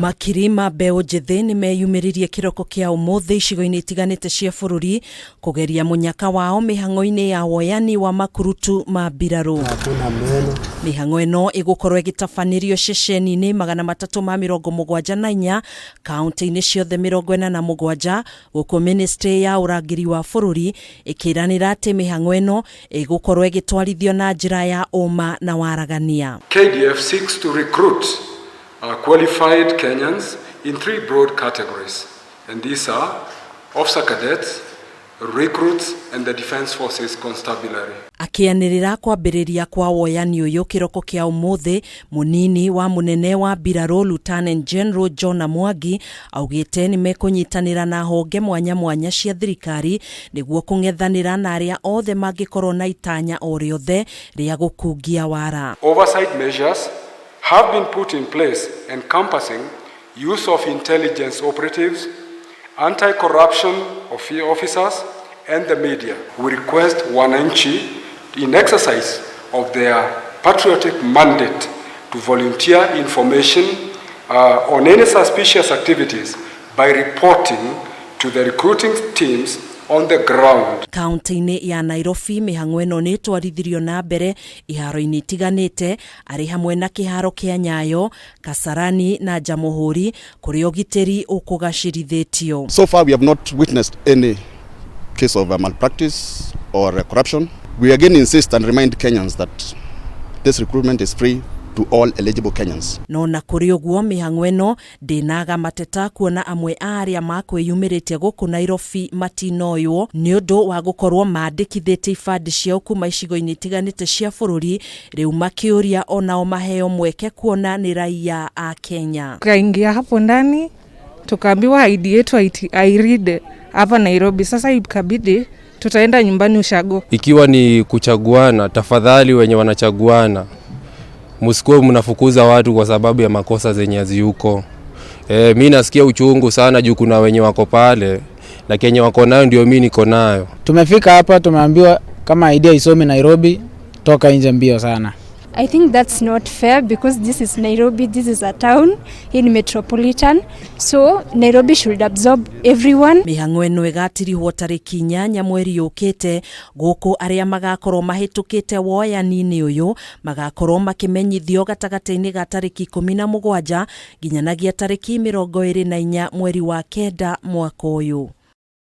Makiri ma mbeũ njĩthĩ nĩ meyumĩririe kĩroko kĩa ũmũthĩ icigo-inĩ itiganĩte cia bũrũri kũgeria mũnyaka wao mĩhang'o-inĩ ya woyani wa makurutu ma mbirarũ. Mĩhang'o ĩno ĩgũkorwo ĩgĩtabanĩrio ceceni-inĩ 374 kaunti-inĩ ciothe 47 gũkũ ministry ya ũrangĩri wa bũrũri ĩkĩranĩra atĩ mĩhang'o ĩno ĩgũkorwo ĩgĩtwarithio na njĩra ya ũma na waragania. KDF seeks to recruit qualified Kenyans in three broad categories, and these are officer cadets, recruits, and the Defense Forces Constabulary. Akĩanĩrĩra kwambĩrĩria kwa woyani ũyũ kĩroko kĩa ũmũthĩ, mũnini wa mũnene wa mbirarũ Lieutenant General John Mwangi augĩte nĩ mekũnyitanĩra na honge mwanya mwanya cia thirikari nĩguo kũng'ethanĩra na arĩa othe mangĩkorwo na itanya o rĩothe rĩa gũkungia wara. Oversight measures have been put in place encompassing use of intelligence operatives, anti-corruption officers, and the media. We request wananchi, in exercise of their patriotic mandate, to volunteer information on any suspicious activities by reporting to the recruiting teams on the ground. Kaunti-inĩ ya Nairobi, mĩhang'o ĩno nĩ ĩtwarithirio na mbere iharo-inĩ itiganĩte arĩ hamwe na kĩharo kĩa Nyayo, Kasarani na Jamũhũri kũrĩa ũgitĩri ũkũgacĩrithĩtio. So far we have not witnessed any case of malpractice or corruption. We again insist and remind Kenyans that this recruitment is free to all eligible Kenyans. No na kũrĩ ũguo, mĩhang'o ĩno ndĩnaga mateta kuona amwe a arĩa makwĩyumĩrĩtie gũkũ Nairobi matinoywo nĩ ũndũ wa gũkorwo mandĩkithĩtie ibandĩ ciao kuma icigo-inĩ itiganĩte cia bũrũri, rĩu makĩũria onao maheo mweke kuona nĩ raia a Kenya. Tukaingia hapo ndani, tukaambiwa ID yetu hairead hapa Nairobi. Sasa ikabidi tutaenda nyumbani ushago. Ikiwa ni kuchaguana, tafadhali wenye wanachaguana msikuwe mnafukuza watu kwa sababu ya makosa zenye haziuko. Mi nasikia uchungu sana juu kuna wenye wako pale na kenye wako nayo ndio mi niko nayo. Tumefika hapa, tumeambiwa kama ID haisomi Nairobi, toka nje mbio sana. I think that's not fair because this is Nairobi, this is a town in metropolitan. So Nairobi should absorb everyone. Mĩhang'o ĩno ĩgatirihwo tarĩki 8 mweri ũkĩte gũkũ arĩa magakorwo mahĩtũkĩte woyani-inĩ ũyũ magakorwo makĩmenyithio gatagatĩ-inĩ ga tarĩki 17 nginyanagia tarĩki 24 mweri wa 9 mwaka ũyũ.